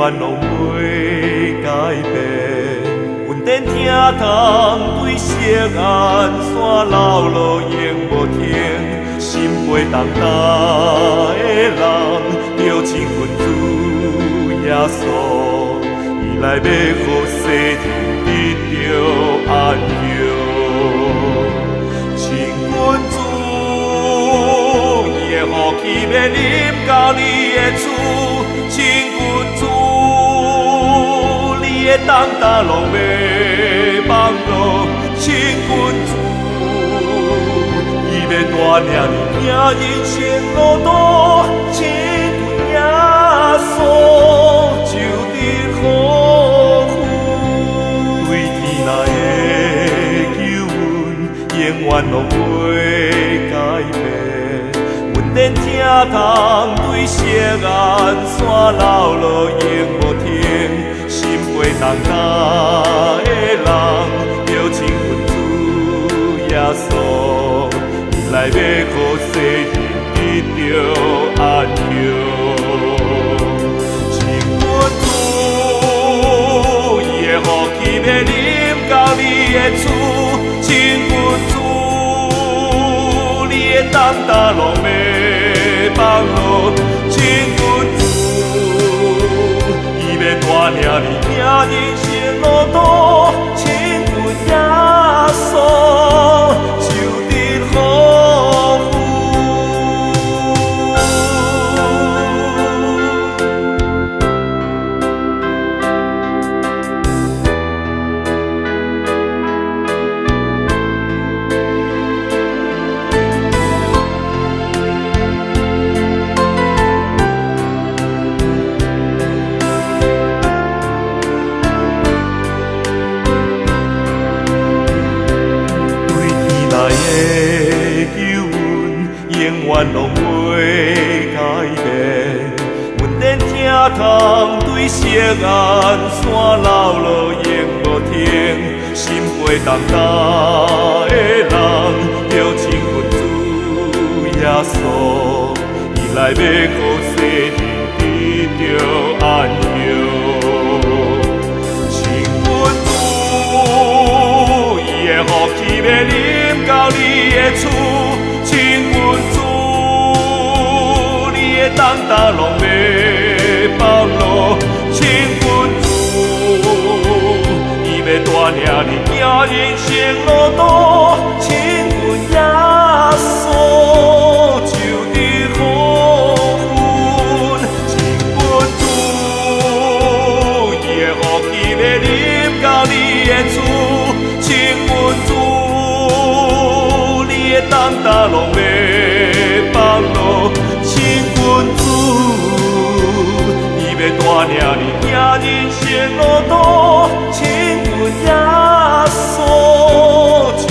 遠攏袂改變。阮等疼痛對錫安山流落永無停，心背重擔的人，著親近主耶穌，伊來欲予世人得著安息。親近主，伊的福氣欲臨到你的厝。親近主，你的重擔攏欲放落。親近主，伊欲帶領你行人生路途。親近耶穌，就得予福。對天來的救恩，永遠攏袂改變。阮等疼痛對錫安山流落永無停，心背重擔的人，著親近主耶穌，伊來欲予世人得著安息。親近主，伊的福氣欲臨到你的厝。親近主，你的重擔攏欲放落。親近主，伊欲帶領你行人生路途。親近耶穌，就得予福。對天來的救恩，永遠攏袂改變。阮等疼痛對錫安山流落永無停，心背重擔的人，著親近主耶穌，伊來欲予世人得著安息。親近主，伊的福氣欲臨到你的厝。親近主，你的重擔攏欲放落。親近主，伊欲帶領你行人生路途。親近耶穌，就得予福。親近主，伊的福氣欲臨到你的厝。親近主，你的重擔攏欲放落。親近主，伊欲帶領你行人生路途。親近耶穌，就